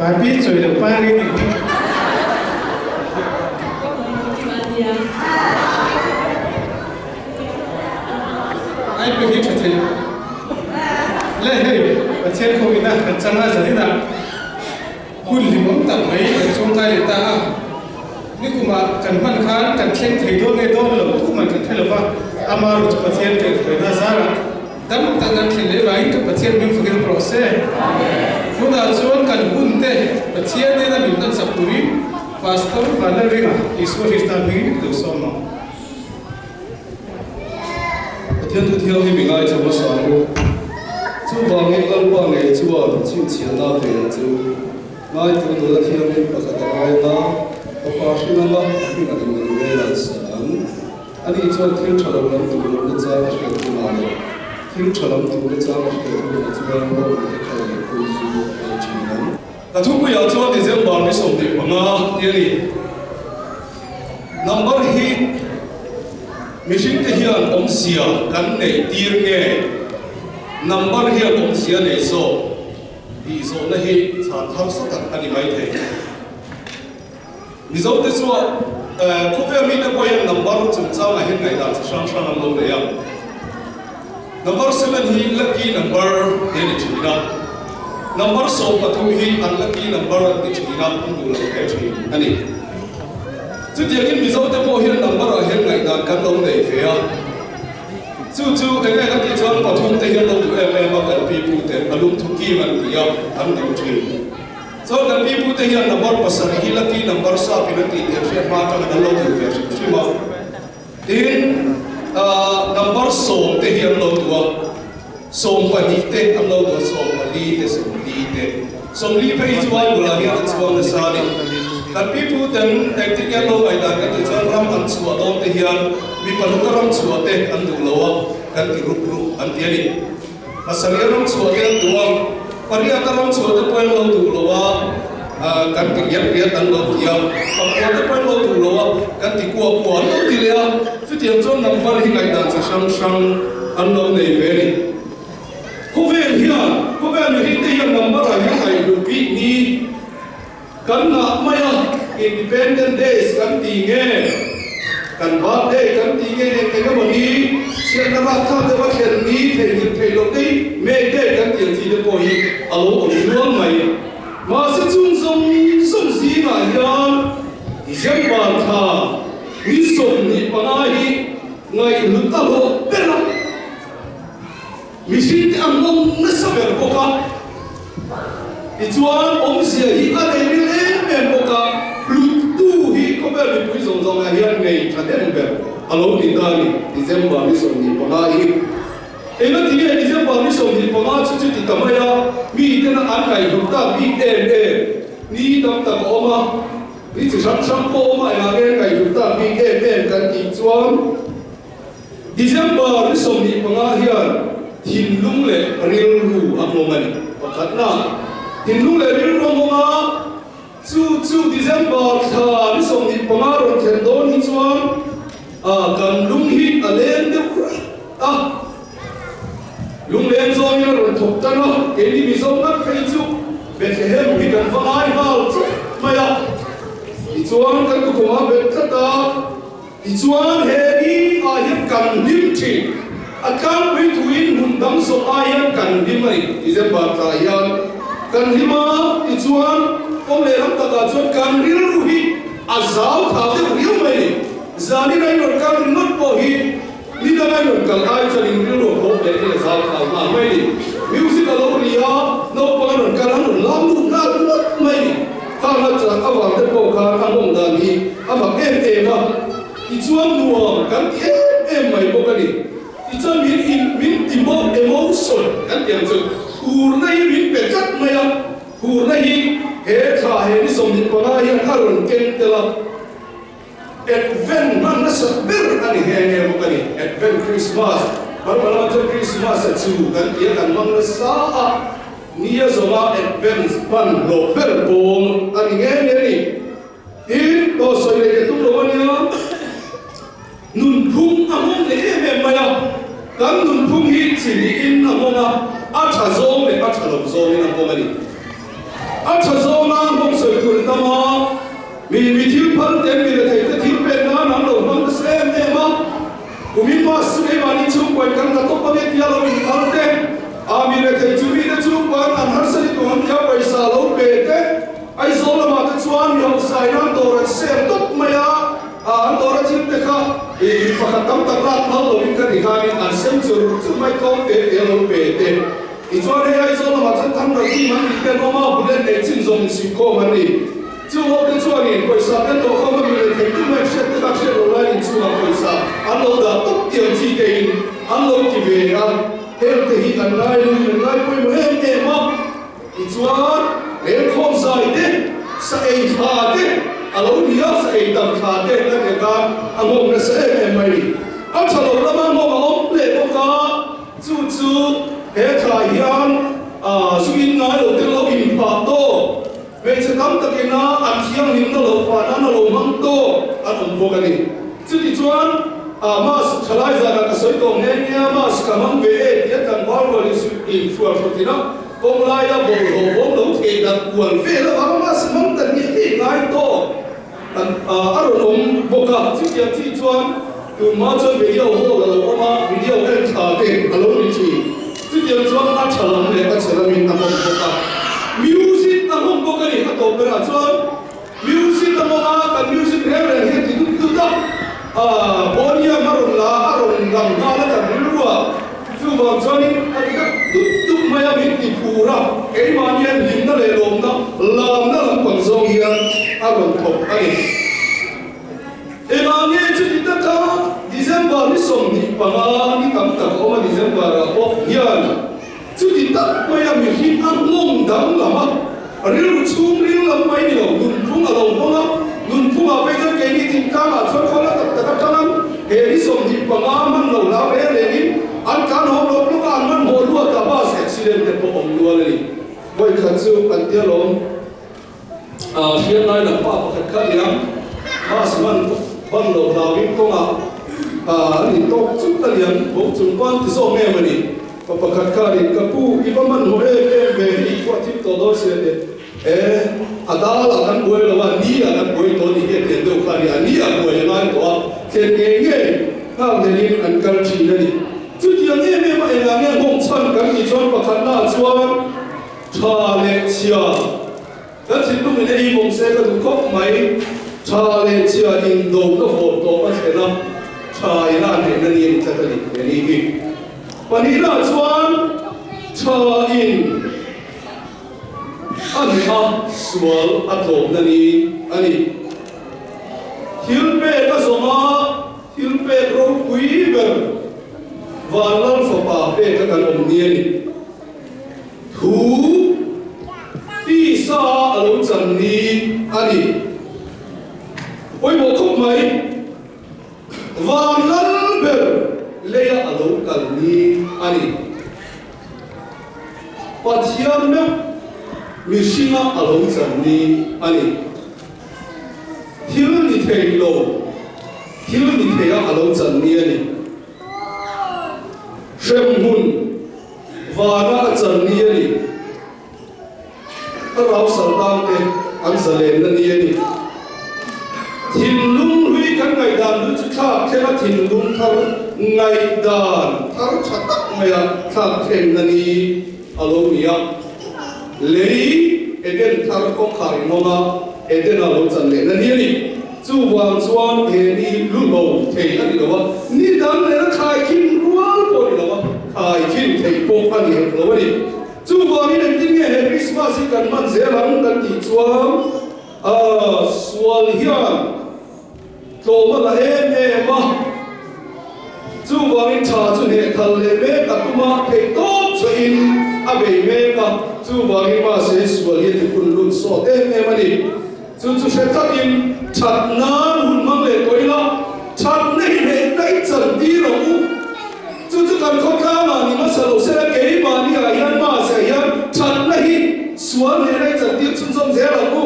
Pi chawi lo pai ri nih hi. Ai pe hi tha thei le hei Pathian khawina kan changa zaninah hun hlimawm tak mai kan chhungkai leh ta a. Nikumah kan hman khan kan thleng thei dawn nge dawn lo tuman kan hre lo va, ama ru chu Pathian kaihhruaina zarah dam tak kan thlen leh vangin ka Pathian hming fakin rawh se. Tunah chuan kan hun te Pathian nena min hmansak turin Pastor Vanlalringa Isua Krista hmingin ka lo sawm ang. Pathian thu thianghlim i ngaithla hmasa ang u. Chuvangin Lalpa ngei chuan chhinchhiahna a pe ang che u. Ngaitu nula thianghlim pakhat a ngai anga, fapa hrin anga a hming a Immanuel an sa ang. Ani chuan thil tha lo lam duh lohna chang a hriat hunah leh thil tha lam duhna chang a hriat hunah chuan bawnghnute kha leh khawizu a pe thin ang. Ka thupuiah chuan December ni 15 tih a ni. Number hi mihringte hian awmzia kan neih tir nge number hian awmzia nei zawk? Tih zawhna hi chhan harsa tak a ni mai thei. Mizote chuan khawvel mite pawh hian number chungchangah hian ngaihdan chi hrang hrang an lo nei a. Number 7 hi lucky number te a ni thin a, number 13 hi unlucky number an ti thin a, an duh lo ve thin a ni. Chutiangin Mizote pawh hian number ah hian ngaihdan kan lo nei ve a. Chu chu eng eng a tih chuan pathum te hian lo duh em em a, kan pi pu te a lungthu kim an ti a, an duh thin. Chuan kan pi pu te hian number pasarih hi lucky number sap in an tih tih an hriat hma atangin an lo duh ve hrim hrim a. Tin, number 10 te hi an lo duh a, 12 te an lo duh a, 14 te, 40 te. 40 phei chu Bible ah hian a chuang nasa a ni. Kan pi pu ten engtin nge an lo ngaihdan kan tih chuan ram an chhuah dawn te hian Mi paruk a ram chhuah te an duh lo a, kan ti rup rup an ti a ni. Pasarih a ram chhuah te an duh a, pariat a ram chhuah te pawh an lo duh lo a, kan ti riat riat an lo ti a, pakua te pawh an lo duh lo a, kan ti kua kua an lo ti leh a, chutiang chuan number hi ngaihdan chi hrang hrang an lo nei ve a ni. Khawvel hian, khawvel mihring te hian number ah hian ngaihhlut bik ni. Kan ngah mai a, Independent Days kan ti nge, kan birthday kan ti nge eng eng emaw ni, chhiatna rakthlak deuh a thlen ni, theihnghilh theih loh te hi May Day kan tih ang chi te pawh hi a lo awm nual mai. Mahse chung zawng zawng zingah hian December thla ni 25 hi ngaihhlut a hlawh ber a. Mihring te an awm nasa ber bawk a, tichuan awmzia hi a nei ril em em bawk a, hluttu hi khawvel mipui zawng zawngah hian nei thahnem ber a lo ni ta a ni, December ni 25 hi. Eng a ti nge December ni 25 chu chuti ta mai a, miten an ngaihhlut tak bik em em, ni tam tak a awm a, ni chi hrang hrang pawh a awm a, engah nge ngaihhlut tak bik em em kan tih chuan, December ni 25 hian thinlung leh rilru a hmawng a ni. Pakhatna, thinlung leh rilru a hmawng a, chu chu December thla ni 25 rawn thlen dawn hi chuan kan lung hi a leng deuh raih a, lungleng zawngin a rawn thawk tan a, keini Mizo ngat phei chu Bethlehem hi kan va ngai nghal chauh mai a, tichuan kan tukhumah bet tlat a. Tichuan, he ni ah hian kan hlim thin. A tlangpui thuin hmun dang zawh ai hian kan hlim a ni. December tah hian kan hlim a, tichuan kawng lehlam takah chuan kan rilru hi a zau thau deuh riau mai a ni. Zanin a inrawn kal ringawt pawh hi ni danga inrawn kal ai chuan in rilru a bawk leh in a zau thau nghal mai a ni. Music a lo ri a, naupang an rawn kal an rawn lam lut nghal ringawt mai a ni. Khang a chak avang te pawh khan a hmawm dan hi a mak em em a, tichuan nuam kan ti em em mai bawk a ni. Tichuan min in min ti mawh emotion kan ti ang chu phurna hi min pe tlat mai a, phurna hi he thla he ni 25 hian a rawn ken tel a, Advent hman nasa ber a ni nghe nghe bawk a ni. Advent Christmas, Burma lamah chuan Christmas a chu kan ti a, kan hmang nasa a, nia zawnga Advent hman hlawh ber pawl a ni nghe nghe a ni. Tin, aw sawi leh ka tum lo a nia, nunphung a hmawng leh em em mai a, kan nunphung hi chi hnihin a hmawng a, a tha zawng leh a tha lo zawngin a hmawng a ni. A tha zawnga nghawng sawi tur tam a, mi mi thil phal te, mi rethei te thil pek nan an lo hmang nasa em em a. Kumin bus chu keimahni chhungkuain kan la tawp ang e tia lo inphal te, a mi rethei chu mite chhungkuain an harsa ni tawh ang tia pawisa lo pe te, Aizawl lamah te chuan mi hausain an dawr an sel tawp mai a, an dawra thil te kha mi pakhat tam tak lak phal lovin ka ti khanin an sem chur chur mai tlawm te te lo pe te. Tichuan hei Aizawl lamah chuan Thunder team an tih te an awm a, bullet nei chin zawng insuihkhawm an ni. Chung ho te chuanin pawisa te an dawh khawm a, mi leh thei tum mai hriat te kha hriat loh laiin inchhungah pawisa an lo dah tawp tiang chi tein an lo ti ve a, heng te hi an ngai luin an ngai pawimawh em em a. Tichuan, Lengkhawm zai te, sa ei thla te a lo ni a, sa ei tam thla te ka ti khan a nghawng nasa em em mai ni. A tha lo lama nghawng a awm leh bawk a, chu chu he thla hian zu in ngai lo te lo inphah tawk, hmeichhe tam takina an thianghlimna lo phah nan a lo hmang tawk an awm bawk a ni. Chutichuan, Mass thalai zanah ka sawi tawh nghe nghe a, Mass ka hmang ve e tia tlangval rual inhrualhrawtin a, Kawng laia bawlhhlawh bawm lo thei dan kual vel avanga mahse hmang ta hniah hniah ngai tawk an a rawn awm bawk a. Chutiang chi chuan tunhma chuan video hall a lo awm a, video en tha te a lo ni thin. Chutiang chuan a tha lam leh a chhe lamin a hmang bawk a. Music a hmang bawk a ni. A tawp berah chuan music a hmang a, kan music reng reng hian ti dut dut a, Boniam a rawn la a, a rawn lang nghal a kan rilru a. Chuvang chuanin a ti deuh dup dup mai a, min ti phur a, keimahni hian hlimna leh lawmna, lamna lampang zawng hian a rawn thawk a ni. Engah nge chuti taka December ni 25 ni tam tak a awm a, December ah pawh hian chuti tak maia mihring a nghawng danglam a, rilru chhungril lam mai ni lo, nunphung a lo hmang a, nunphungah phei chuan keini thingtlangah chuan khawla tak tak atangin he ni 25 hman lo hlau reng rengin an tlan hawm lawk lawk a, an hmanhmawh luat a, bus accident te pawh awm nual a ni. Vawikhat chu kan tia lawm hriat lai lam pa pakhat kha nia, bus hman ban lo hlauin kawngah an intawk chut a niang, bo chung pawn ti zawk em a ni. Pa pakhat khanin, Ka pu, i va hmanhmawh em em ve hi, i phuah thim tawh dawn si a ti. E, a dal ah kan buai lo a, ni ah kan buai tawh ni hi a tian deuh kha a ni a, ni ah buai a ngai tawh a, thlen ngei ngei nghak nenin an kal thin a ni. Chutiang em em a engah nge nghawng chhan kan tih chuan pakhatna ah chuan tha leh chhia kan thinlung in ei bawm se ka duh khawp mai, tha leh chhia indo ka vawt tawp a thlen a, tha ina a neihna ni a ni tlat a ni, he ni hi. Pahnihna chuan tha in a hneh a, sual a tlawmna ni a ni. Thil pek a zawm a, thil pek ropui ber Vanlal Fapa pek a kan awm ni a ni. Thu tisa a lo chan ni a ni. Pawimawh khawp mai. Van lal ber leia a lo kal ni a ni. Pathian meuh mihringa a lo chan ni a ni. Thil ni thei lo, thil ni theia a lo chan ni a ni. Hremhmun vana a chan ni a ni. Thlarau saltan te an zalenna ni a ni. Thinlung hlui kan ngaihdan hlui chu thlak thleng a thinlung thar ngaihdan thar tha tak maia thlak thlenna ni a lo ni a. Lei Eden thar kawngkhar inawm a, Eden a lo chan lehna ni a ni. Chuvang chuan he ni hi lu bo thei a ni lo a, ni dang nena thlaikhin rual pawh a ni lo a, thlaikhin theih pawh a ni hek lo a ni. Chuvangin engtin nge he Krismas hi kan hman zel ang kan tih chuan sual hian tlawm a la em em a, chuvangin tha chu hnehthal leh mek a tum a, theihtawp chhuahin a bei mek a, chuvangin mahse sual hi a ti phun lut sawt em em a ni. Chu chu hre takin that nan hun hmang leh tawh ila, thatna hi hnehna i chan tir ang u. Chu chu kan khawtlangah ni hmasa lo sela keimahni ah hian mahse hian thatna hi sual hnehna i chan tir chhunzawm zel ang u.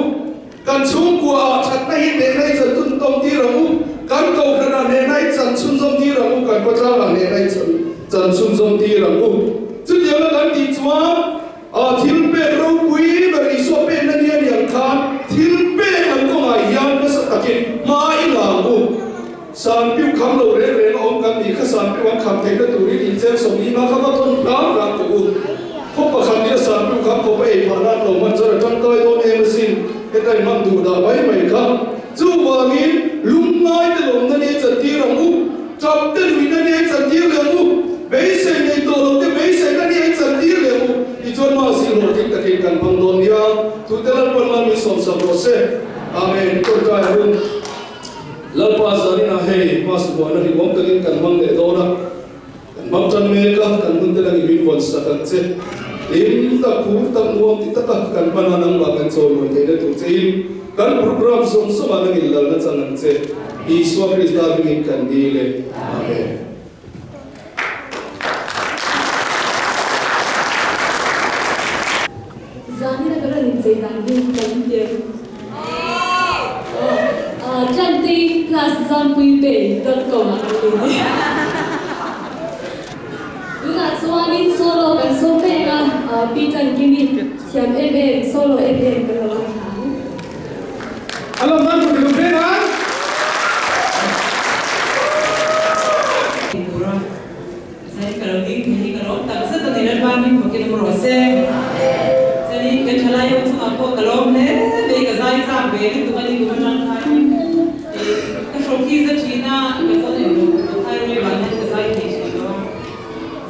Kan chhungkua ah thatna hi hnehna i chan chhunzawm tir ang u. Kan kohhran ah hnehna i chan chhunzawm tir ang u. Kan khawtlang ah hnehna i chan chhunzawm tir ang u. Chutianga kan tih chuan. A thil pek ropui ber Isua pekna ka inhman duh dah mai mai kha. Chuvangin lungngaite lawmna ni chantir ang u, tapte nuihna ni a chantir leh ang u, beisei nei tawh lote beiseina ni a chantir leh ang u. Tichuan mahse hlawhtling takin kan hmang dawn nia. Tute Lalpan mal min sawmsak rawh se. Amen. Tawngtai hun Lalpa zaninah hei Mass buaina hlihawm takin kan hmang leh dawn a. Kan hmang tan mek a, kan hun te langin min vawn sak ang che. Hlim tak, phur tak, nuam ti taka kan hman a nangmah kan chawimawi theihna tur chein kan program zawng zawngah nangin lalna chang ang che. Isua Krista hmingin kan dil e. Amen. Zanina ka rawn inchei dan hi ka in tir. Tlantei plus zampuibay dot com ah kan lut ni. Tunah chuanin solo kan sawm mek a, Pi Tlankimi thiam em em solo em em kan lo ngaithla ang. A lam nan ka ti vel a. Tura Zain ka lo ding thei hi ka lawm tak zet a ni Lalpa min fawkin awm rawh se. Chuanin kan thalai ho chungah pawh ka lawm hle mai ka zai chak ve lutuk a ni kum atang khanin ih ka hrawk hi za thin a ka zawn eng lo ka thai ruai vang hian ka zai thei thin lo a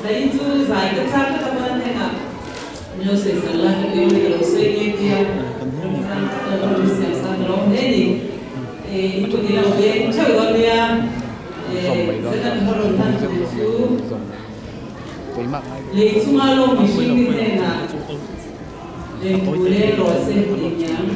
Zain chu zai ka chak vek a pawn a hnenah min lo sawi sal la ka ti awm ni ka lo sawi nge tia ramchang ka lo siam sa ka lawm hle ni ih in kut ilo veng theuh dawn nia. Lei chunga lawm mihring te hnenah lengbu leng rawh se tih niang.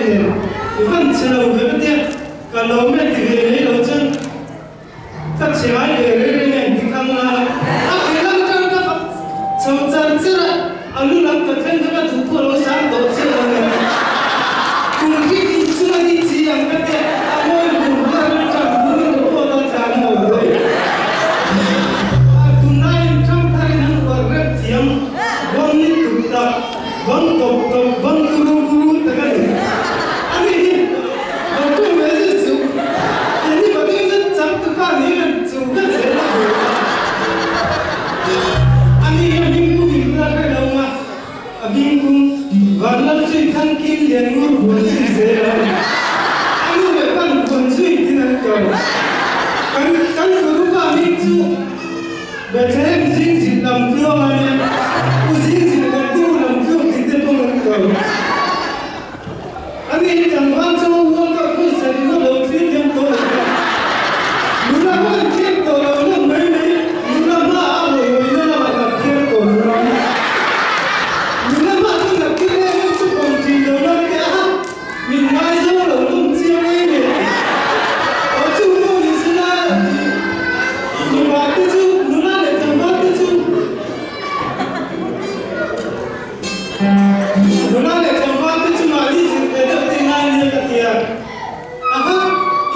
nen i van che lo ve ka tia, ka lawm e ti ve mai lo chuan ka che ngai ve reng reng em ti khang la a ke lam atang ka fak chho char char a, a lu lam ka thleng kha ka duh pawh lo sang tawh chiah lo nen kum khi tih chung a ni chi ang ka tia, a mawi hmur hmur a ram tang hmur in ka pawh ta tlan a lo daih. Tunlaiin thangtharin an uar rep thiam bawng ni tuk tak. Bang tawp tawp bang turu buru tak a ni. A ni hi lo tum ve zet suh. Keini pathum zet chang tu pa ni kan chu ka zel a bu a. A ni hi a hming pum in la hre lo nga, a hming pum Vanlal chui thang kim lian ngur huan chui zel a ni. A nu leh pan huan chui tin an ko. Kan kan guru pa hming chu Bethlehem zing zin lam tluang a nia, u zing zin kan tu lam tluang tih te pawh an ko. A ni hi tlangval chu World Cup hun sawi ringawt lo thlir hian tawh lo va. Nula pawh an thiam tawh lo hlawm mai mai, nula hma a hawi hawi na lamah kan thiam tawh lo ram. Nula hma chu naktir em em chu kawm thin lo ram te a, min ngaizawng lo hlawm chiang em em. Aw chu pawh ni sela mipa te chu nula leh tlangval te chu nula leh tlangval te chu mahni zir ve deuh te ngai nia ka tia. Aha,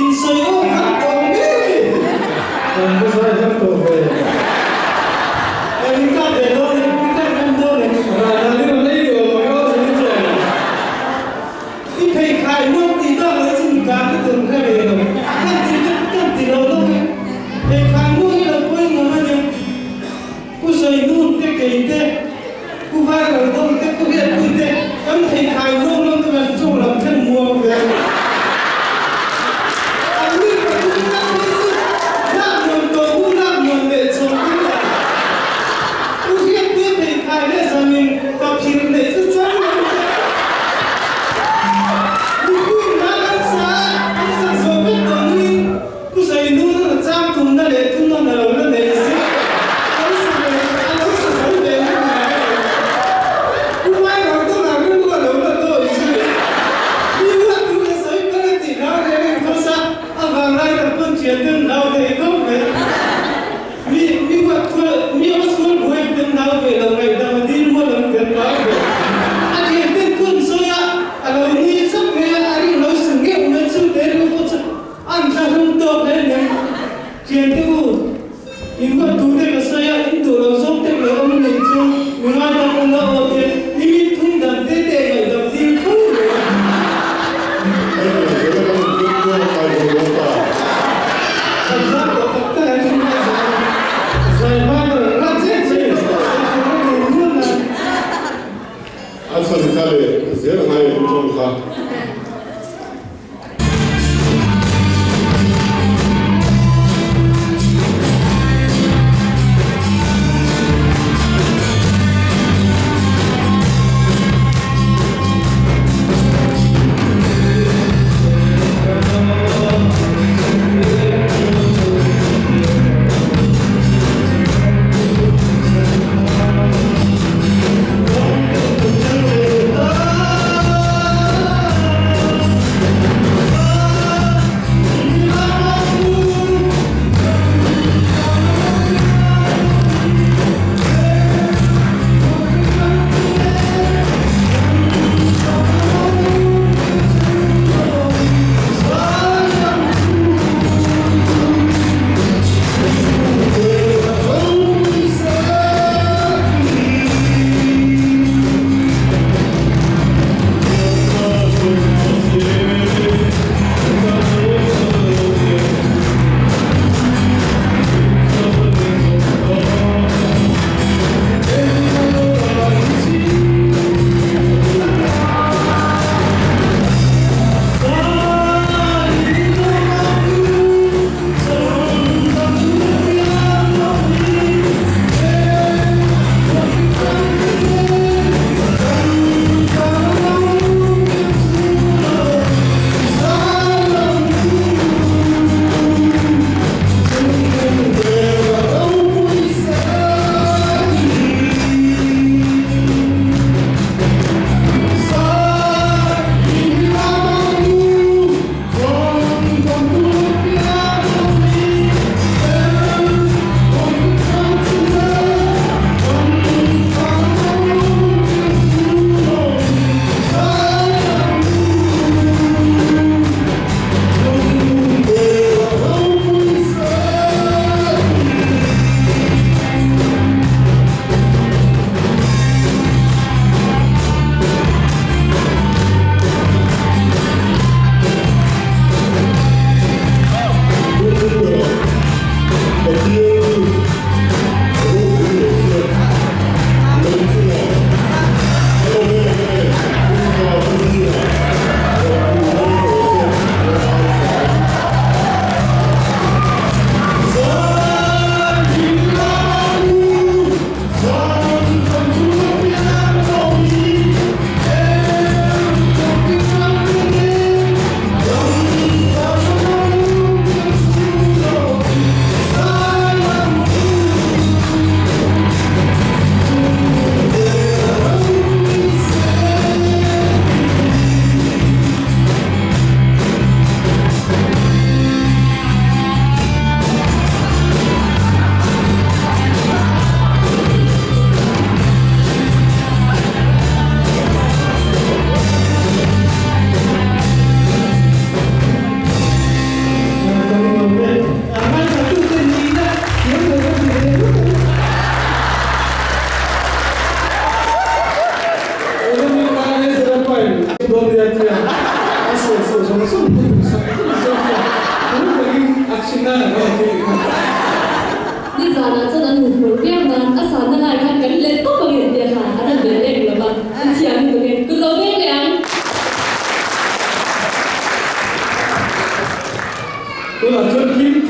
insawi aw har tawh ngei. Kan va zai har tawh ve. E min kap ve dawn em, min kap ngam dawn em. Rana hi rawn ei duh ang mai aw chu min chuan. I pheikhai nuam tih bak lo chu mi kang hi tun hre ve lo. Kan ti kan ti lo lo e. Pheikhai nuam hi lo pawimawh a nia. Pu Sawihnun te kei te, Pu Vairaldawm te, Pu Riatpui te kan pheikhai nuam lam chu kan chaw lam thlen muang ve. An ni pathum tak hi chu lak nuam tawh hu lak nuam leh chawm te ni a. Pu Riatpui pheikhai leh zamin ka phir neih chu chang lo te. Mipui in hna kan sa a, an sak zawh vek tawh hnuin Pu Sainun a chang tumna leh thumna na lo la nei si. A lo sa ve, a lo sa zo ve ngam ngai lo. Pu Vairangtawna rilru a lo la tawi zui. Mi uat tu ka sawi pawn a tih hlau reng reng tho sa, a vanglai tak pawn thian ten hlau thei khawp mai. Mi, mi uat thu, mi a sual buai ten hlau ve lo ngaihdam a dil mual ang ten hlau ve. A thian ten thu an sawi a, a lo nui chak mai a, a ring lo su ngeuh mai chu te rilru pawh chu An tla hlum tawk hle nen thiante u, in huat tur te ka sawi a, in duh lo zawng tek lo awm nei chu mi ngaidam u la aw te, i mit thum dan te te ngaihdam dil fo lo a. Hei nen zela kan inthum chuan a kai bo dawn ta. Kan zar tawh tak tak an in a zar a, zai hma ka rawn rat zet zet a, sawi tur a nei nual a. A chhan kha leh zel ngai an tawng kha.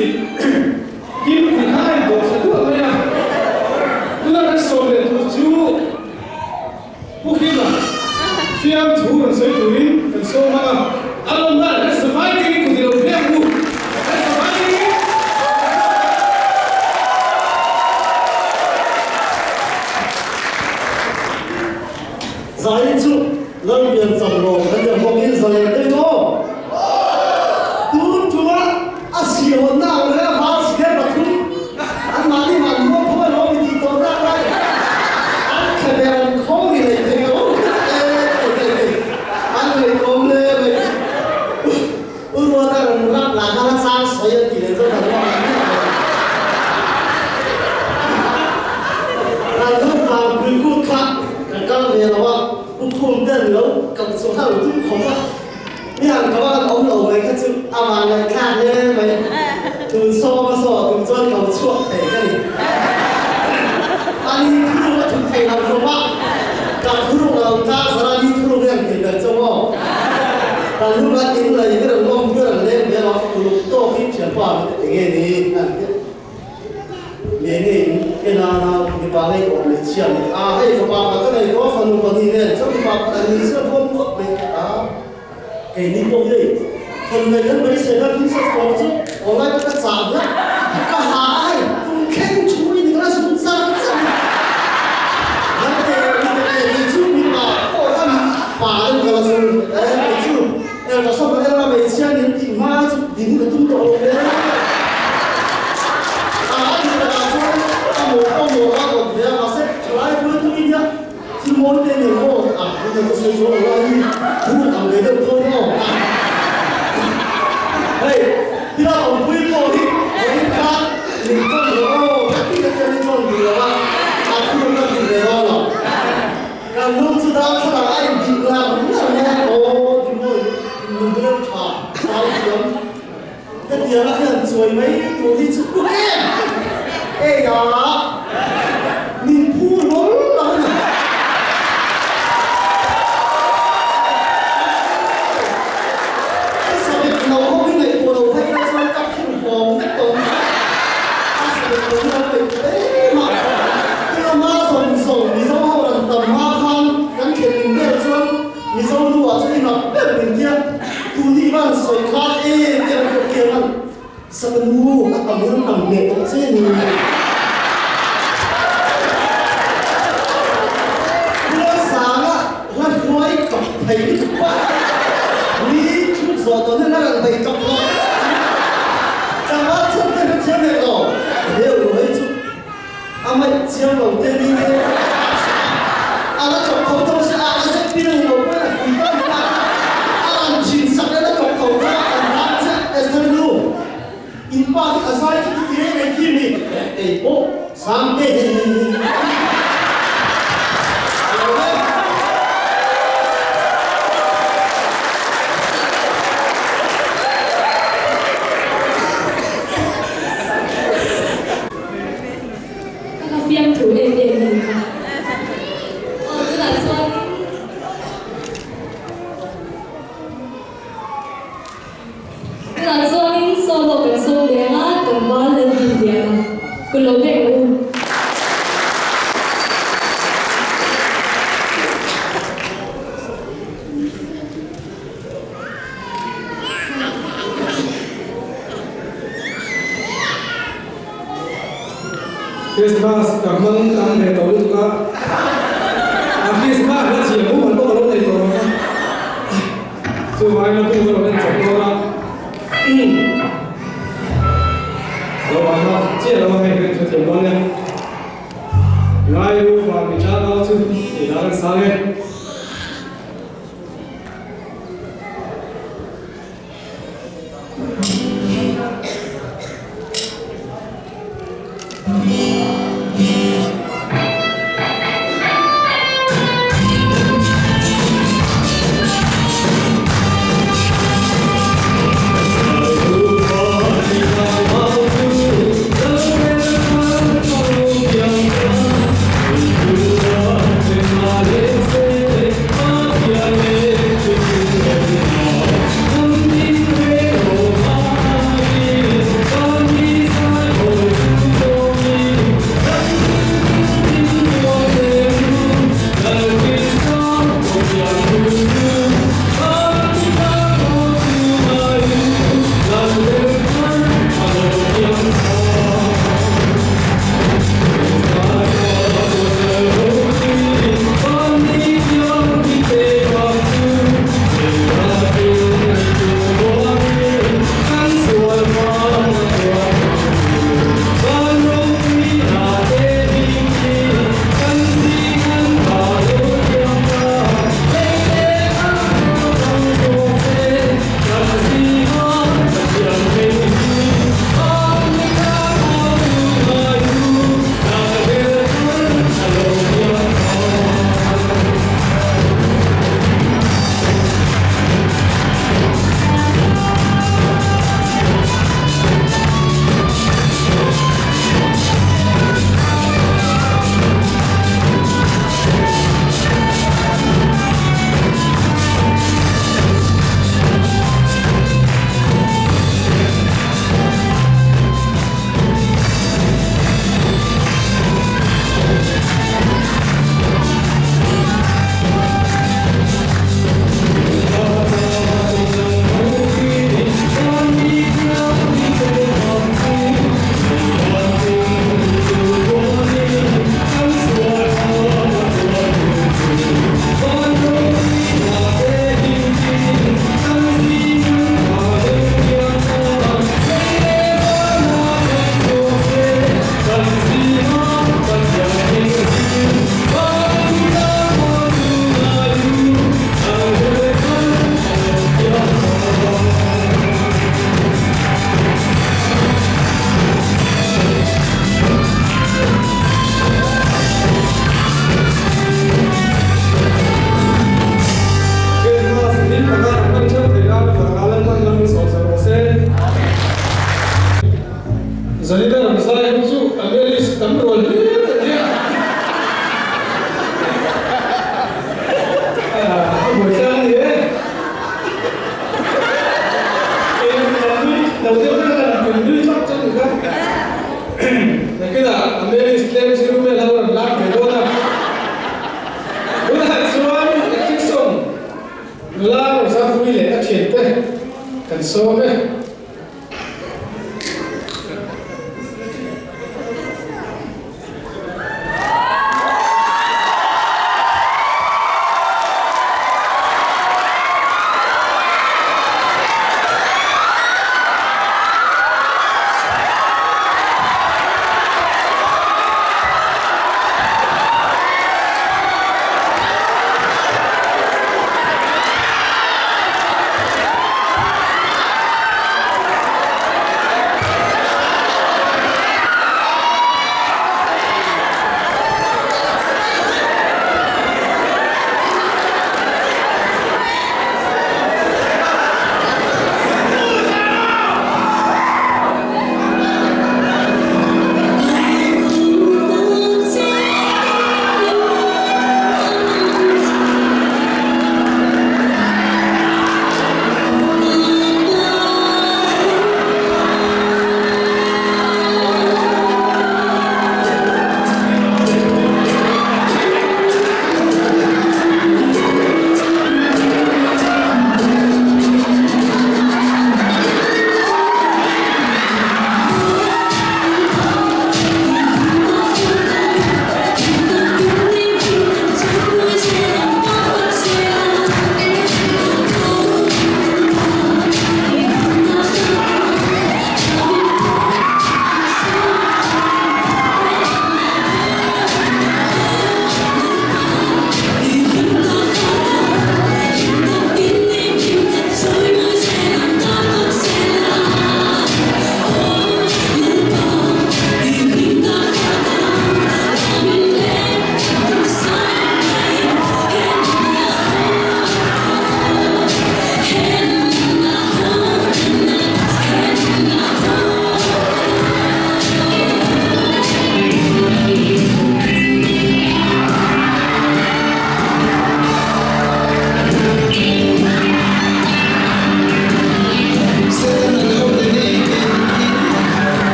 tih kim tih kha a indawh thla duah mai a. Tuna kan sawm leh tur chu Pu Hima fiamthu rawn sawi turin kan sawm ang a, a lawm dan kan safai tengin kut i lo hliam u, kan safai tengin. Zai chu Lalpian cham lawm kan tia bawkin zalen deuh aw. Tun ṭuma a sihawnna ang reng a var sikher pathum an mahni mah nuam phawm a lawm i tih tawh nak lai an thle ber an khawng ri leh thei lo e thei thei an ngaihawm hle mai. U Ruata rawn rap lah khan a chang sawi a tih leh chuan kan ruak ang miah mai. Kan lu vang pui kut kha kan kal ve lo a, U Khum ten lo kal chu hal tum khawp a, mi han kal a kan awm lo mai kha chu amah ngaihthlak hle mai. Tun sawm a saw tum chuan ko chhuak thei ka ni. Ani thuruk a thut thei lo khawp a, ka thuruk a lo tlang zar a, ni thuruk hian thei ber chauh aw. Kan lu kan in lei ber an awm ber an leng vel a, uluk tawk hi thianpa an ti enge ni an ti nge nge in en a nau mipa ngei awm leh chhia ni a hei fapa kha ka nei tawh a fanu pahnih nen chuan mipa pakhat an ni chiah dawn khawp mai a keini pawh hi hei thawmhnaw kan beisei kha thil sat tawh chu awlai ka ka chah viau ka ha a hei tum thleng thu i ni ka la zung char char a ni kan te kei chu mipa pawh khan pa em ka la zung e kei chu el ka sawm el a hmeichhia nen tih hma chu ding ka tum tawh lo hle a a ni takah chuan a maw a maw a awm ve a mahse thalai pawh hi thung nia thil mawi te nen aw a hmun a ka sawi chuan awlai hi thuruk ang ve deuh dawn aw hei thil a awmpui pawh hi vawiin khan min tawn lo aw ka ti ka tia ni tawn duh lo a a thuruk ka hrilh ve dawn lo. Kan lung chu darthlalang a intih ngar ngar mai a, aw Dimawi, lung rem tha zai thiam ka tiang a hian chuai mai tur hi chu ku em ei a, min phu hlawl lo a ni. Ka sabet lo ho hi ngaihtuah lo phei ila chuan ka phur hlawm vek tawh a ni. Ka sabet lo hi lo ngaihtuah em a. Tlama zawng zawng Mizo ho rawn tam hma khan kan thlen in ber chuan Mizo nu ah chuan i ngap ber min tia tuni van sawi khan e tia kan hriat kiang an Sakanu a tam hian tam hneh tawh che ni. Khua sanga hla hruai kap thei lutuk pawh mi thut zawh tawh hian a rawn bei kap lo. Tlangval chuan ka hrethiam leh lo, heu lo hei chu. A ngaih chiang lo te ni nge a la chawp tho tho se a a zet pin a ni lo pawhin a pui ta hle a, a rawn thin sak leh la chawp tho kha an ram chiah Esther nu in pa hi a zai chu ti reng reng khi mi kei pawh Sangte a lo e. Ka ka fiam thu em em a ni kha. Aw tunah chuanin Tunah chuanin solo kan sawm leh ang a, tlangval lal din diam a, kun lo bek rawh u. Christmas ka hmang tam ve tawh lutuk a, a Christmas la chhiah hmuh man pawh ka lo nei tawh lo a, chuvangin a bu ka lo en chawp dawn a, a lo ang a, chiah lo a hei ka inhrethiam dawn e, Ngai lu van mi tan au chu tih dan an sang e. Zanina rawn zai ho chu Amelis tam rual hlir a nia. A buai tlang a ni e. Eng lo nui lo deuh deuh a kan nui thlap chu a ni kha. Nakinah Amelis tlem zir vel ho rawn lak ve dawn a. Tunah chuan Electric Song nula Rosapuii leh a thiante kan sawm e.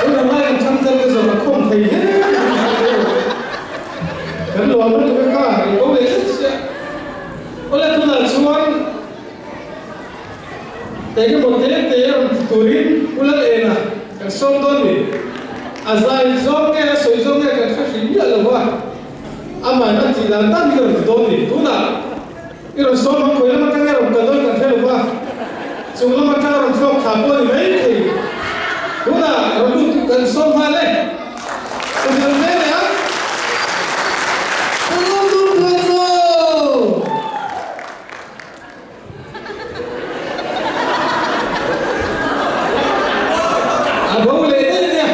Tuna ngai kan chang tel te zawng a khawm thei hle kan lo am lutuk e kha i bo leh zet chiah. Awle tunah chuan engemaw te te rawn ti turin U Lalena kan sawm dawn ni. A zai zawng nge a sawi zawng nge kan hre hrim miah lo va, amahin a tih dan dan hi ka rawn ti dawn ni. Tunah I rawn sawm ang khawi lam atang nge rawn kal dawn kan hre lo va, chung lam atang a rawn thlawk thla pawh a ni mai thei. Tunah rawn lut kan sawm nghal e. Ka hrilh hle mai a. Ka lawm duh phah chu! A bo leh daih a nia.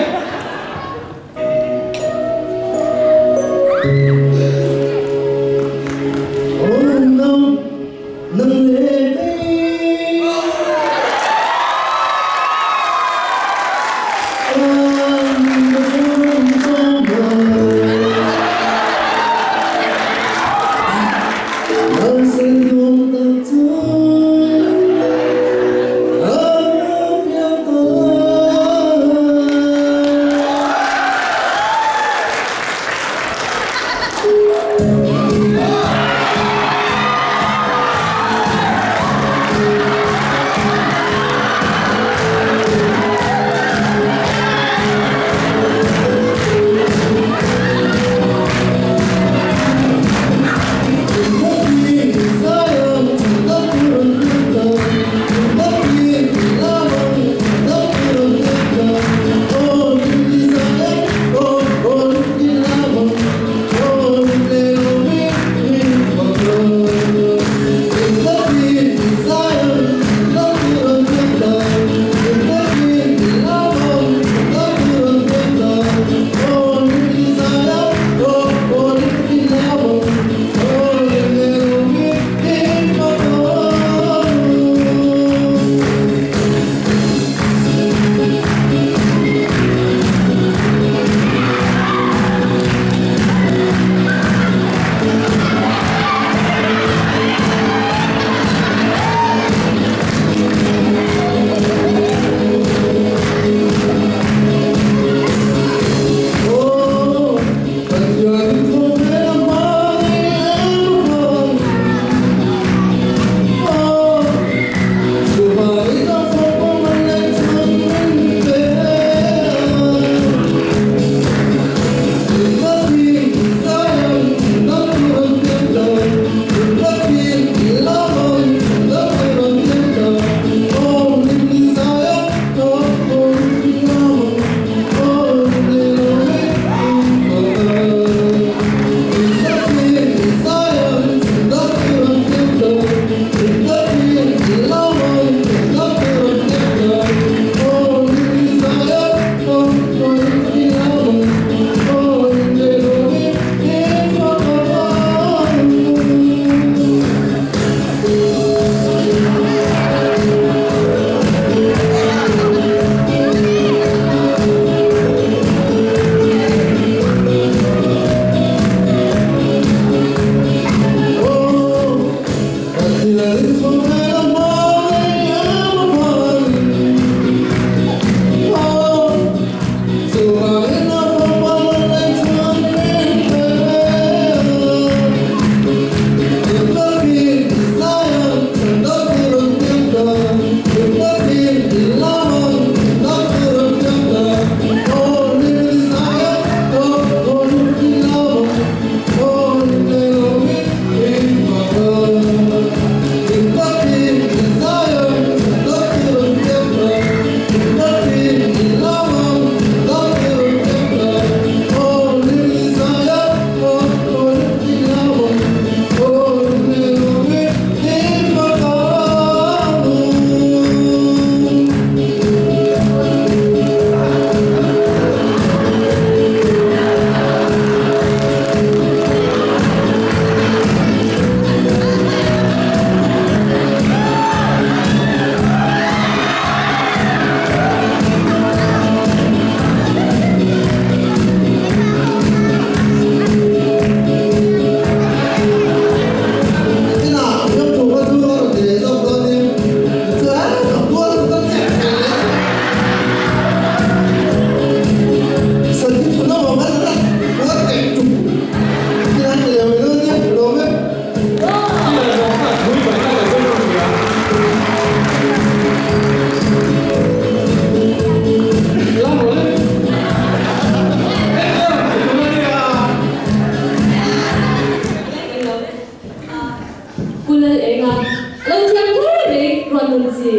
nawn chi.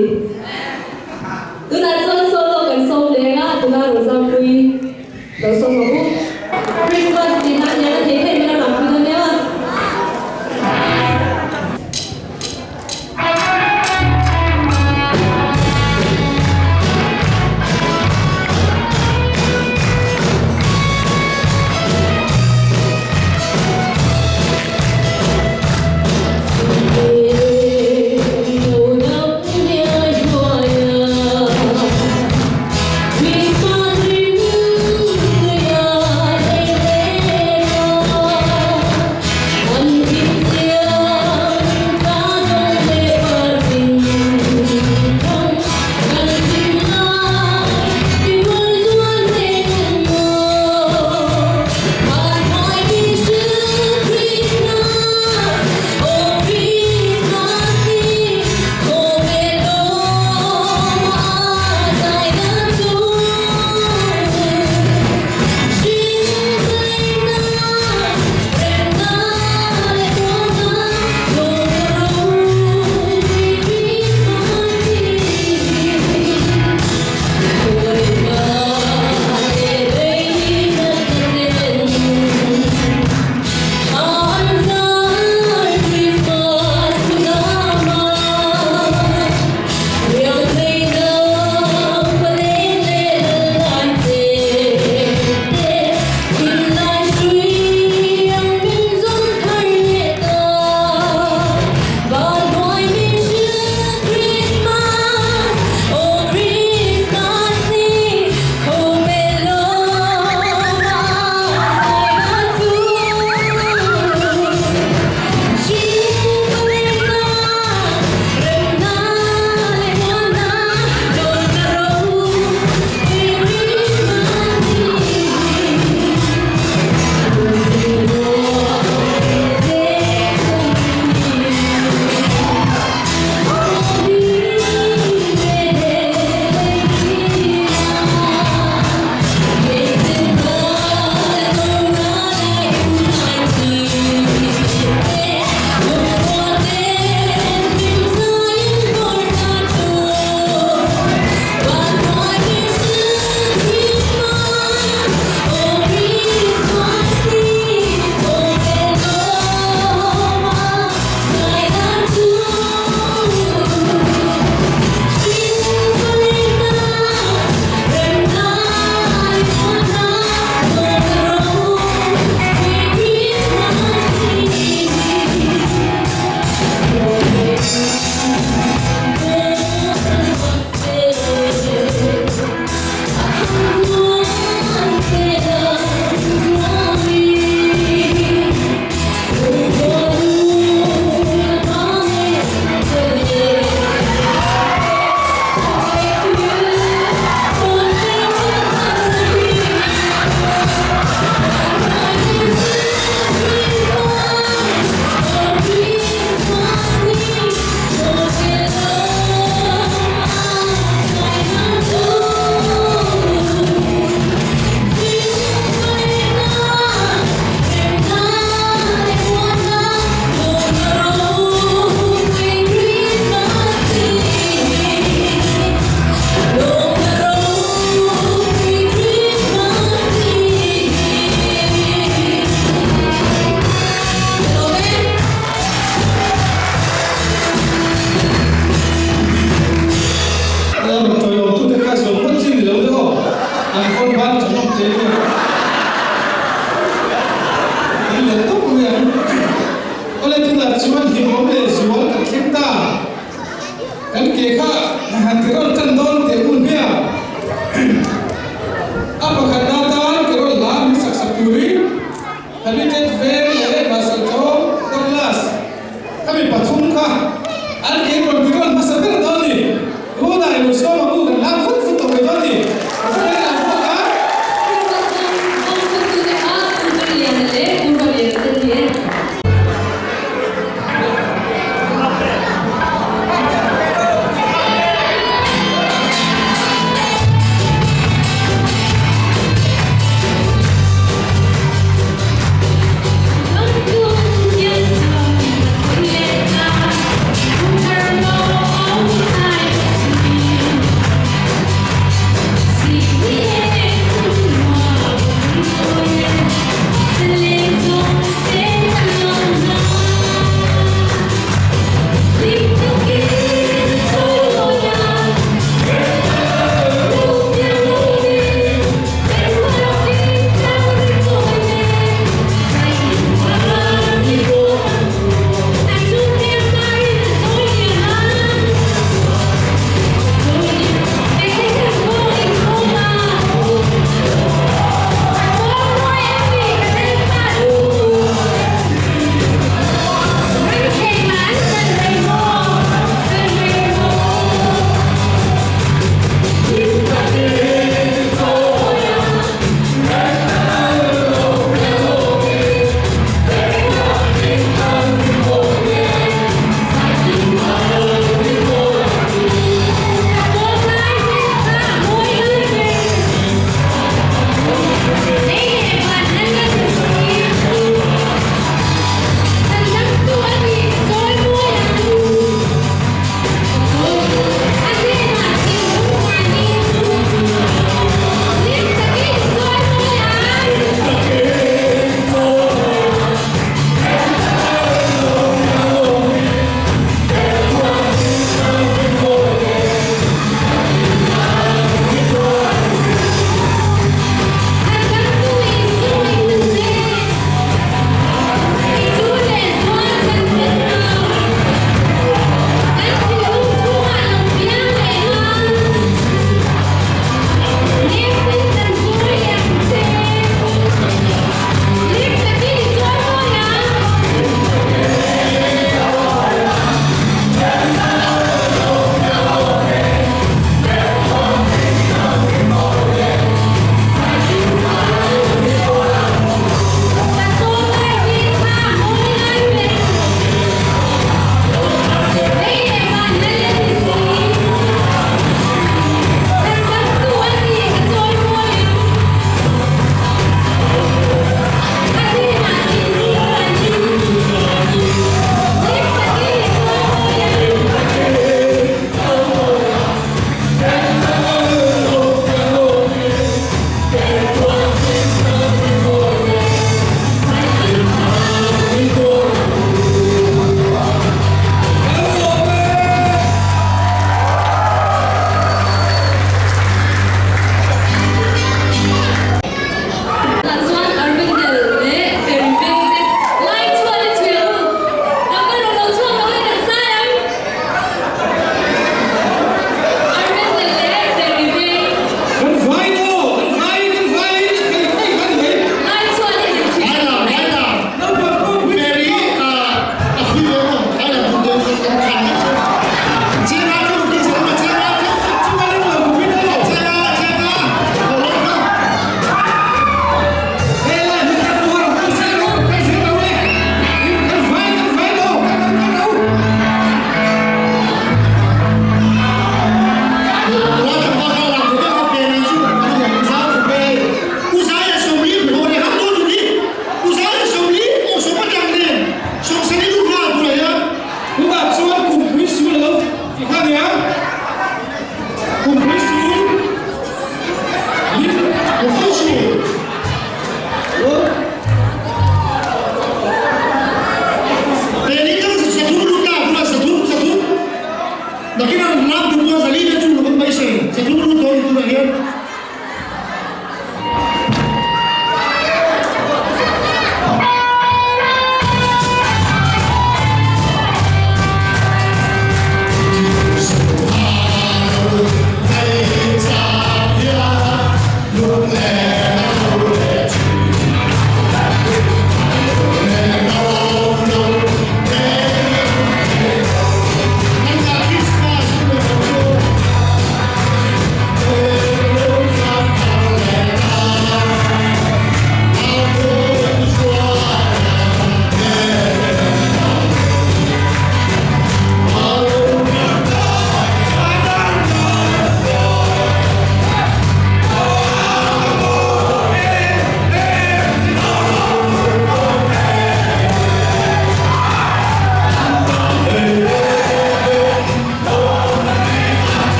Tunah chuan solo kan sawm leng a, tuna Rozampui lo sawm ang u. Christmas tih nan hian a thei theih min a rampui dawn nia.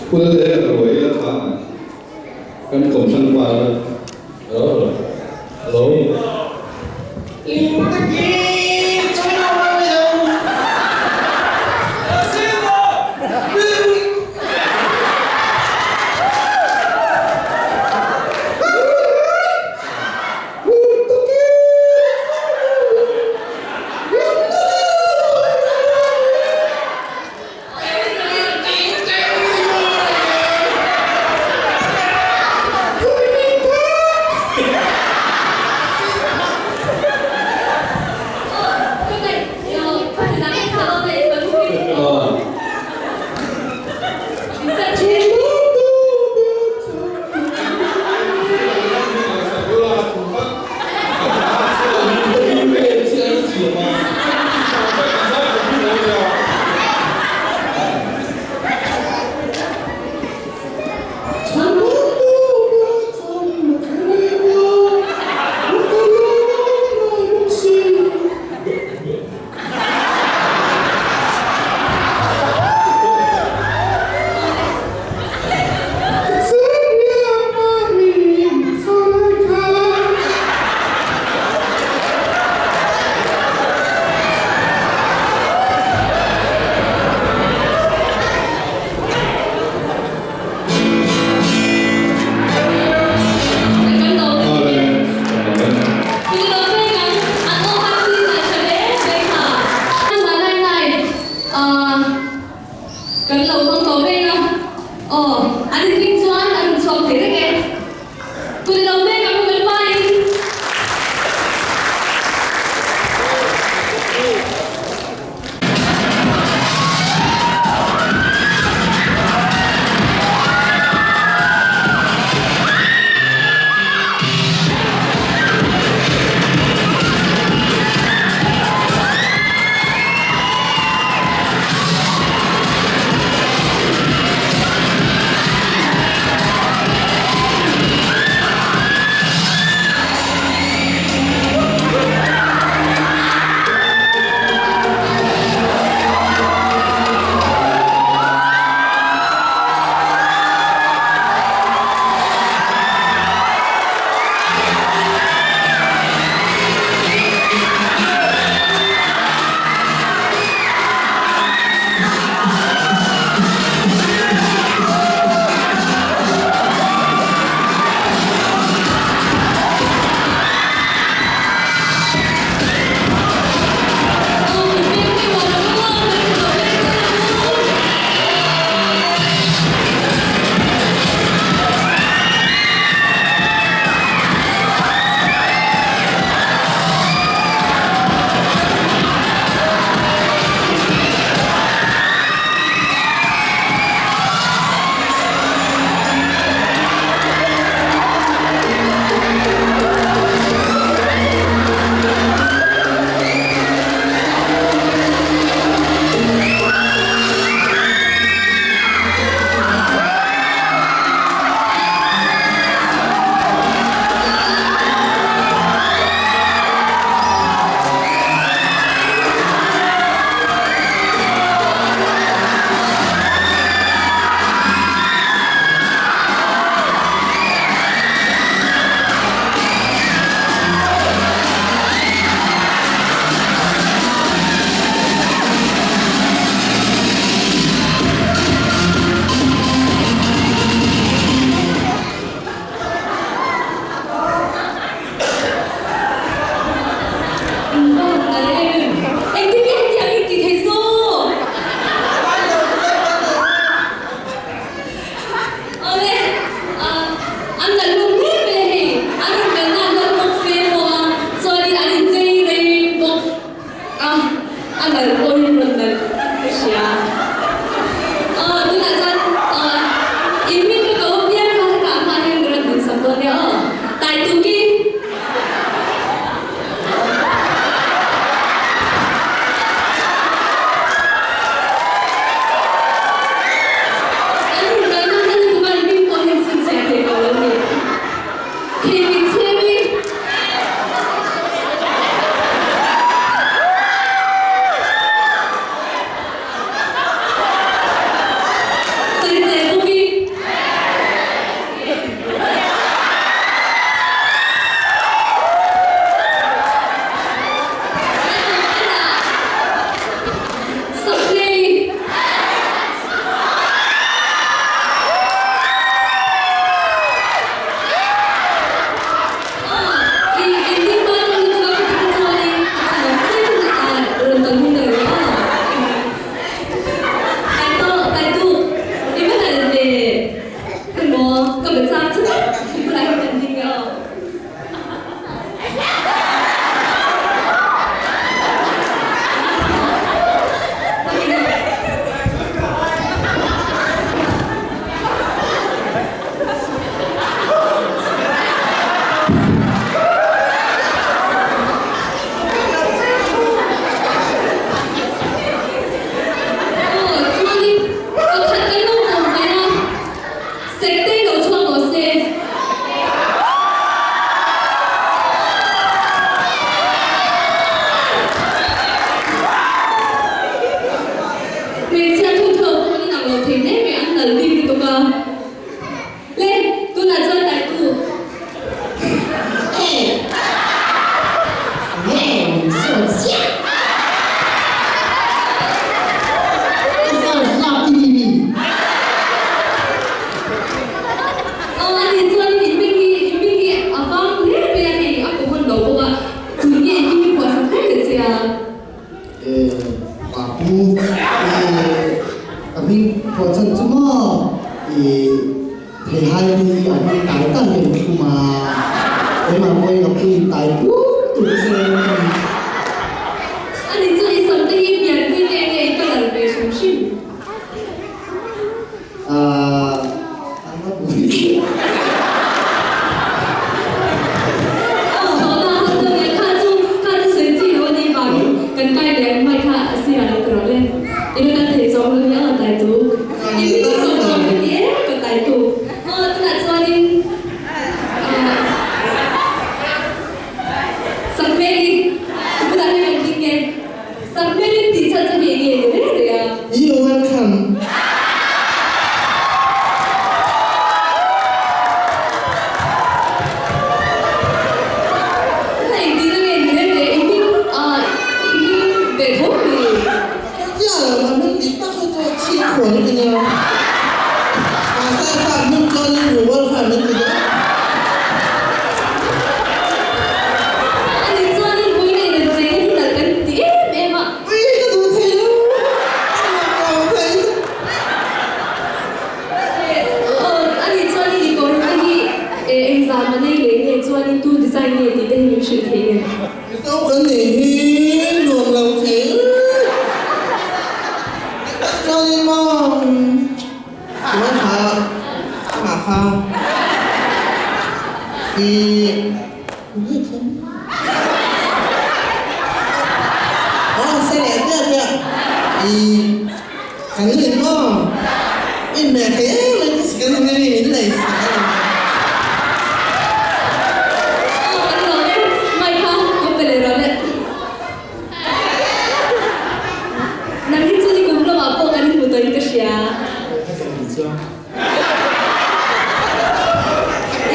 Pu Lalhela ruai la kha kan kawm hran pa la. Hello. Hello. Papu, ka hming phuah chhan chu maw i theihai te hi a hming tai tai hian ka tum a, keimah pawhin ka pui tai tuk tuk che a ni. Ani chu i sam te hi pianpui nge nge i ka lal ve hrim hrim. Ahh a la pui. Aw hlawhna a han chuan kha chu kha chu sawi chi lo a nih vangin kan kai leh ang mai kha a sirah lo ta rawh le. I la kal thei chawng lo hi a tai tu. I mi ka chawng chawng ka ti e ka tai tu. Aw tunah chuanin ahh Sakmeli i bulah hian kan ding nge. Sakmelin tih chhan chu hei nge ni reng reng a. You welcome. Ka engtin a nge ni reng reng i hming ah i hming ve tho mi. Ka tia lo a hming dik tak hi chu chhit huan ka nia. Mahse kha hming chuan in you welcome min ti dawn. Ani chuan in pui nei dan chei na hi nalh kan ti em em a. Ui ka duh thei lo ka nuam lo thei. Aw ani chuan in i kawr te hi engzam a nei leh nge chuan in tu design nge tih te hi min hrilh thei nge. Mizo kan nih hi nuam lo thei chuan in maw chuan kha amah kha i Aw se leh piah piah i kan in maw in meh thei em em ka si kan in ami min lei sak a ni. Aw kan lo e mai kha lo pe leh rawh le. Nang hi chu ni kum lamah pawh kan inhmu tawhin ka hria.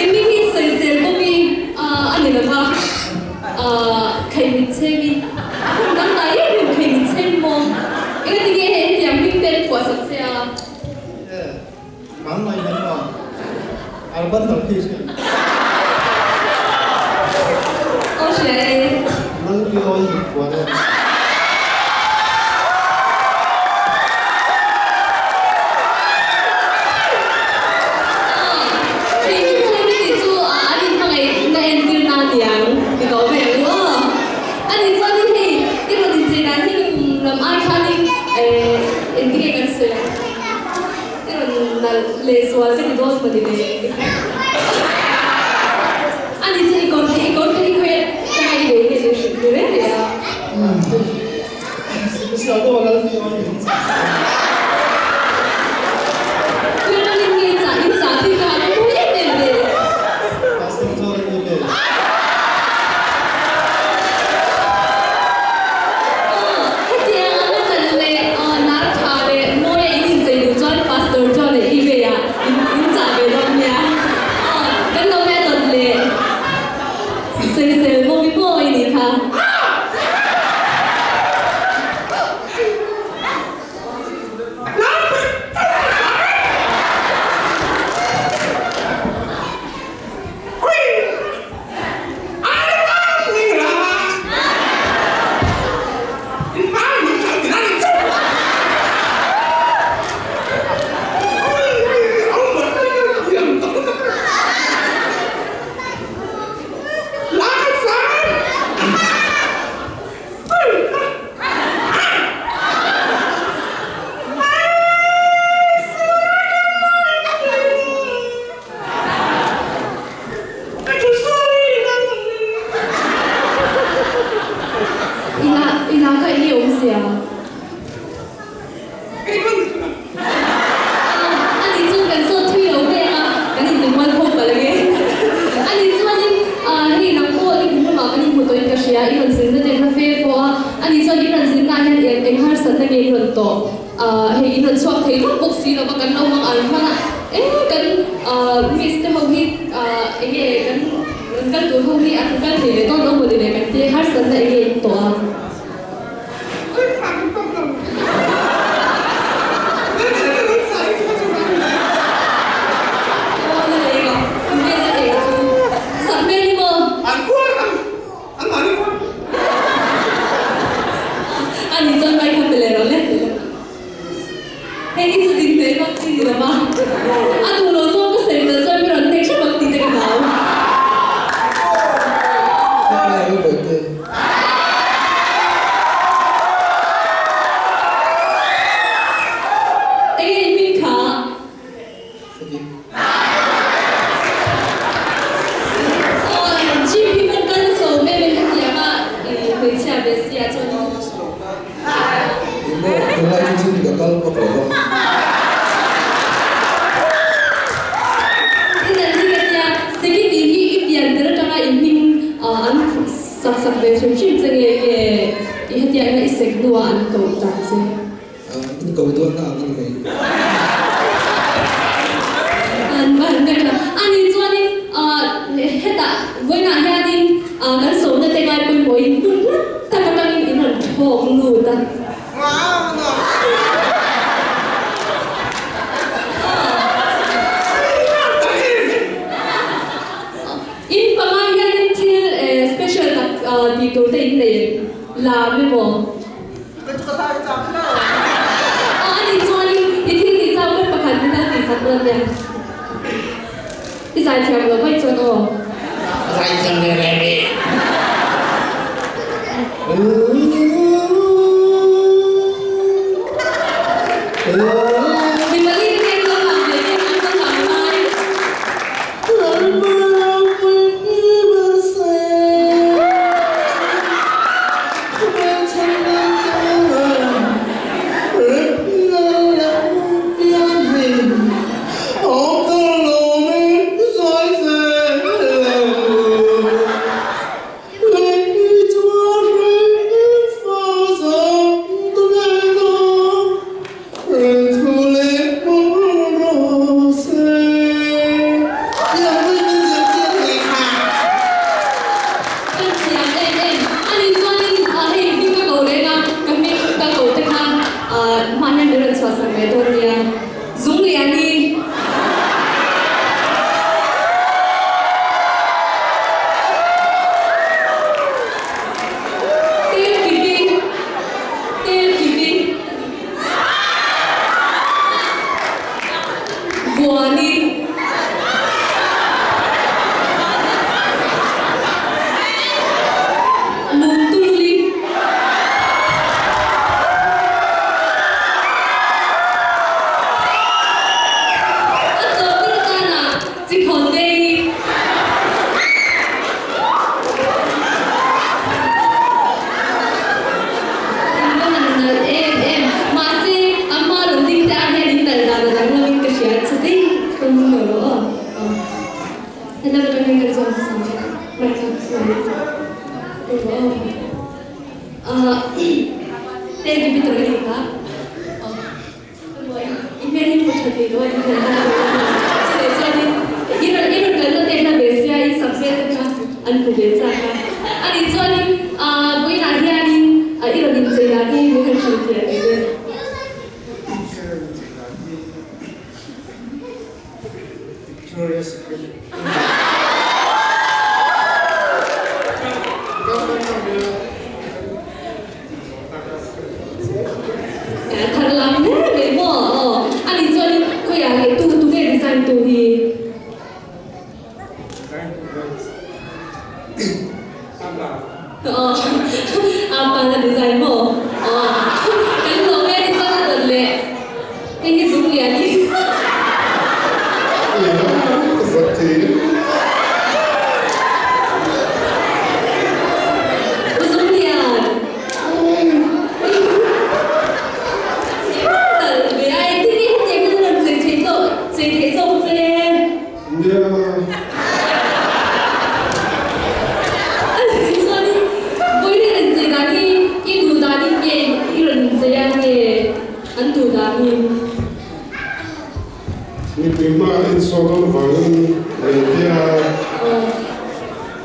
I mi hi sawisel bawk i a ni lova, khaihmit cheng i a hun dang dai em em khaihmit cheng maw? Engati nge hei hetiang hming te an phuah sak che a? Aw hria e. Thei min chhung i tih chu an inhmangaih na entir na niang ti tawh mai ang u aw. A nih chuan in hei i rawn inchei dan hi ka kum lam ai khanin engtinge kan sawi ang i rawn nalh lehzual ka ti dawn maw ni le. A nih chuan i kawr te i kawr te hi khawi atanga i lei nge ni hrilh ni reng reng a. Sawisel mawi mawi nih kha. I la kha enge awm sia? Ani chuan kan zawt thui lo hle a, kan intimual phawk palh ange. Ani chuanin hei nang pawh i kum lamah kan inhmu tawhin ka hria, i rawn zinna te hla fe pawh a. Ani chuan i rawn zinna ah hian eng harsatna nge i rawn tawh? Hei i rawn chhuak thei vak bawk si lova kan lo hmang ang hman a, e kan miss te ho hi enge kan rawn kal tur ho hi an kal thei ve dawn lo maw ni le kan ti harsatna enge in tawh a. rilrua an koh dan che? Min ko dawn na ang a ni mai. An van ber a. Ani chuanin hetah vawiinah hianin kan sawmna te ngai pawimawhin hmun hlat tak atangin in rawn thlawk lut a. In panga hianin thil special tak tih tur te in nei lam emaw? Aw ani chuanin i thil tih chau ber pakhat min lo tihsak dawn nia. I zaithiam lo mai chuan aw. Zaithiam ve ve ve. Mi pali te hian lo lang ve em an lo lang lai. Kan thiam em em a nih chuanin hei hming ka ko reng a, ka hming ka ko te kha hmah hian min rawn chhuahsak ve dawn nia. Zungliani. Tel kipi. Tel kipi. Buani. Lungtululi. A tawp ber atana chikhawn dei. In va han nalh em em. Mahse, a hma rawn ding te ah hian in nalh dan a dang lovin ka hria che dei ka hmu lo rawh aw. Aw. Hello ka tang hian kan zawm hmasa ang che. Mic kha hruai rawh aw. Ahh. Thank you Peter ka tih kha. Aw. I hmel hi hmu tha thei lo a ni hmel a chutah chuanin i rawn i rawn kalna te kha ve sia in sak vel te kha an hmu ve chak a ani chuanin ah vawiinah hianin i rawn inchei dan hi min han hrilh fiah ve ve. I rawn inchei dan hi Victoria's Secret. Thar lam hle mai maw aw ani chuanin khawiah leh tu tu nge design tu hi? Aw apa na design maw aw kan hlawm e ni chuan a dawt leh hei hi zung lian hi. U zung lian. Mipui hma in saw dawn vangin engtia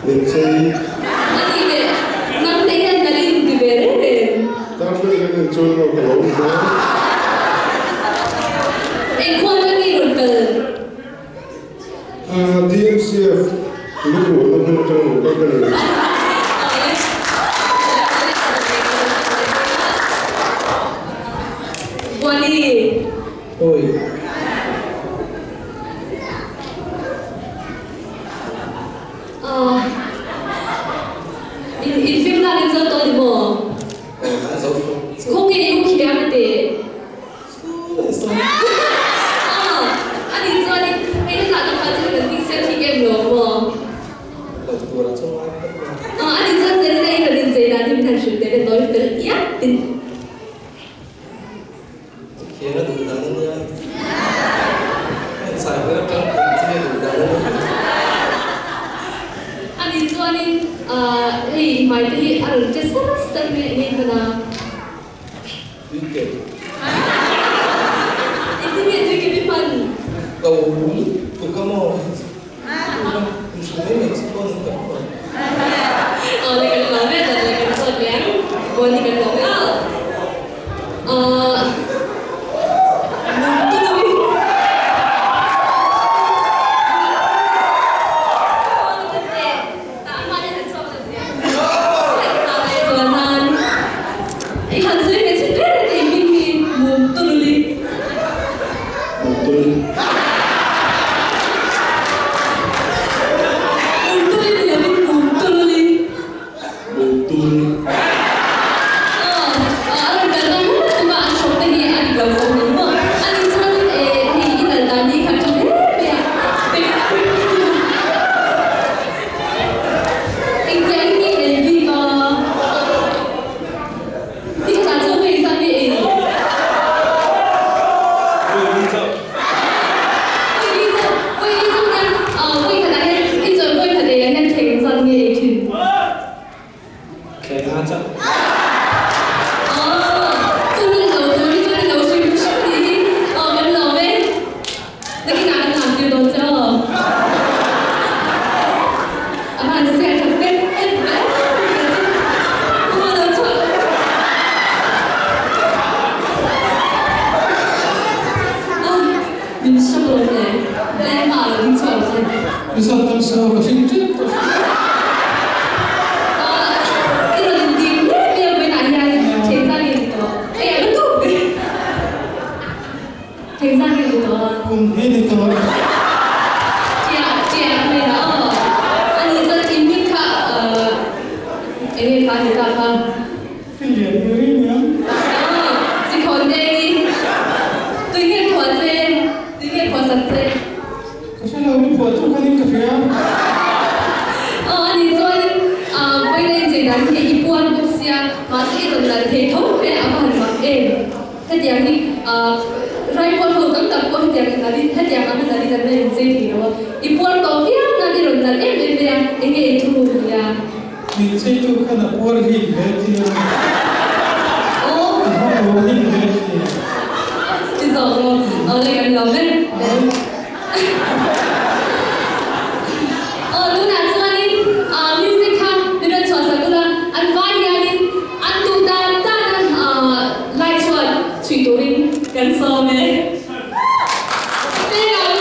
min chei. Darthlalang hian en chuan lo ka lo hmu a. DMCF luhna hmun atang lo kal ka ni. Oi. In in film na in zo tawh ni maw? Khawnge i u khiam a teh? A nih chuanin hei hetah ka hmuh chuan kan ding sia thik em lo maw? A nih chuan Zarina i rawn inchei dan hi min han hrilh teh le tawi fel iak tin. Khiang a duh dan a nia. Tui ke. Engtin nge tui ke mi hman? Ko lutuk a maw? Kum hran mai mai chu pawn an kan hawn. Aw le kan lawm e, dan le kan zawt ve ang. Bawn hi kan lawm e aw. Ahh. Nungtului. Engtiang in nge ei bik a? Ti khatah chu hei zat nge ei? Vawi chauh. Vawi chauh. Vawi chauh hian vawi khatah hian i chawlh vawi khat eiah hian thleng zat nge ei thin? Thleng a chauh. Aw, tunul lo tur hi chuan i lo hrim hrim tih hi aw kan lawm e. Nakinah kan lam tir dawn che aw. A han siam that pet pet ve chu a lo chhuah. Min hre lo hle. Lehma a lo ding chhuak lo che. Result tam sa ka hring tep tawh. I rawn indim hle mai a vawiinah hian theihnghilh i ni tawh. Hei a lutuk. Theihnghilh i ni tawh a. Kum hi ni tawh. Ṭiah ṭiah mai la aw. Ani chuan in hming kha enge kha a ni ta kha. I lian i ri nia. Aw, chikhawn deng i tui nge phuah che, tui nge phuah sak che. Ka hre lo, min phuah tu khan in ka hria. Aw, ani chuanin vawiin a inchei dan hi i puan bawk sia, mahse i rawn lal thei tho mai a, a va han mak em. Hetiang hi Raipuan ho tam tak pawh hetiang in nalh in hetiang ang a nalh in an la inchei thei lo a, i puar tawh viau nan i rawn nalh em em mai a, enge i thu nia. Min cheitu khan a puar hin hle ti a. Aw. A hma puar hin hle ti a. Ti zawk rawh. Aw le kan lo ber. Aw tunah chuanin music kha min rawn chhuah sak ula, an vai hianin an duh dan dan a lai chhuat chhuih turin kan sawm e. Teh ang.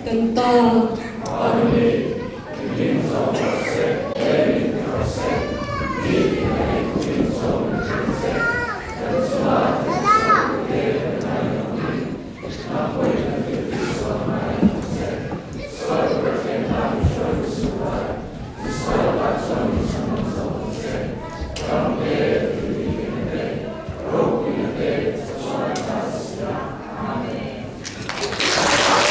Kan Pa.